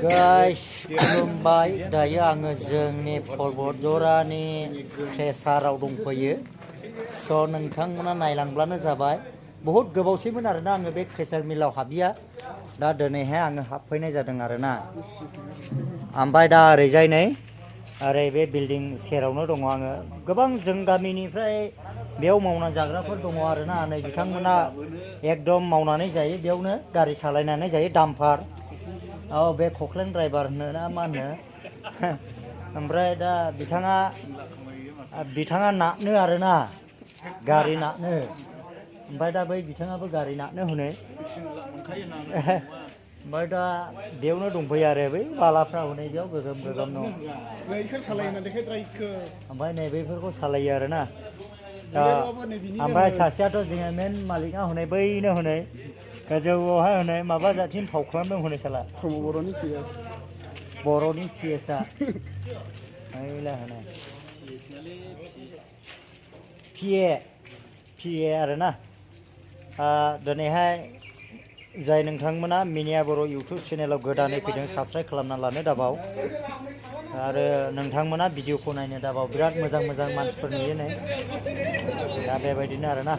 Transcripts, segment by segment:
Guys, खुलुमबाय दायो आङो जोंनि पर्बत जरानि ट्रेसाराव दंफैयो स' नोंथांमोना नायलांब्लानो जाबाय बहुत गोबावसैमोन आरोना आङो बे ट्रेसार मिलाव हाबिया दा दिनैहाय आङो हाबफैनाय जादों आरोना ओमफ्राय दा ओरैजाय नै ओरै बे बिल्डिं सेरावनो दङ आङो गोबां जों गामिनिफ्राय बेयाव मावना जाग्राफोर दङ आरोना नै बिथांमोना एकदम मावनानै जायो बेयावनो गारि सालायनानै जायो डाम्पार बे कक्लेन ड्राइभार होनो ना मा होनो ओमफ्राय दा बिथाङा नानो आरोना गारि नानो ओमफ्राय दा बै बिथाङाबो गारि नानो होनो ओमफ्राय दा बेयावनो दंफैयो आरो बै बालाफ्रा हनै बेयाव गोगोम गोगोम दं ओमफ्राय नै बैफोरखौ सालायो आरोना ओमफ्राय सासेयाथ' जोङो मेन मालिकआ हनै बैनो हनै गोजौआवहाय हनै माबा जाथिनि फाव खालामदों हनै साला बर'नि पिएसआ ओइला हनै पिए आरोना दिनैहाय जाय नोंथांमोना मिनिया बर' इउटुब चेनेलाव गोदानै फैदों साबस्क्राइब खालामना लानो दाबाव आरो नोंथांमोना भिडिअखौ नायनो दाबाव बिराद मोजां मोजां मानसिफोर नुयो नै दा बेबायदिनो आरोना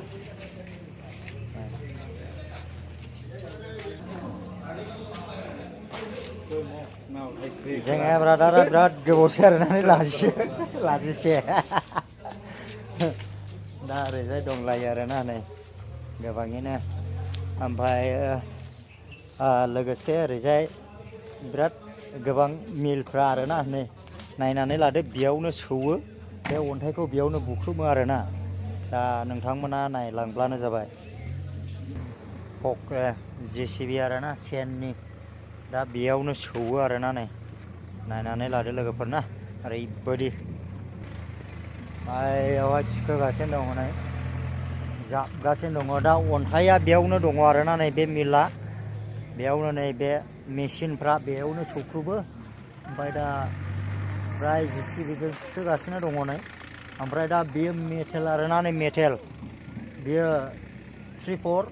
जोंहा ब्रादारा बिराद गोबावसै आरोना लाजिसे दा ओरैजाय दंलायो आरोना नै गोबाङैनो ओमफ्राय लोगोसे ओरैजाय बिराद गोबां मिलफ्रा आरोना नै नायनानै लादो बेयावनो सौवो बे अन्थाइखौ बेयावनो बुख्रुमो आरोना दा नोंथांमोना नायलांब्लानो जाबाय जेसिबि आरोना सेननि दा बेयावनो सौवो आरोना नै नायनानै लादो लोगोफोरना ओरैबायदि बेयावहाय थिखोगासिनो दङ नै जाबगासिनो दङ दा अन्थाइया बेयावनो दङ आरोना नै बे मिला बेयावनो नै बे मेचिनफ्रा बेयावनो सौख्रुबो ओमफ्राय दा फ्राय जेसिबिजों थिखोगासिनो दङ नै ओमफ्राय दा बेयो मेटेल आरोना नै मेटेल बेयो 3-4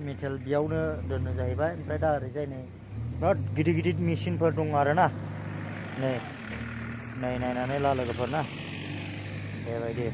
मेटेल बेयावनो दोननो जाहैबाय ओमफ्राय दा ओरैजाय नै बिराद गिदिर गिदिर मेचिनफोर दङ आरोना नै नायनानै ला लोगोफोरना बेबायदि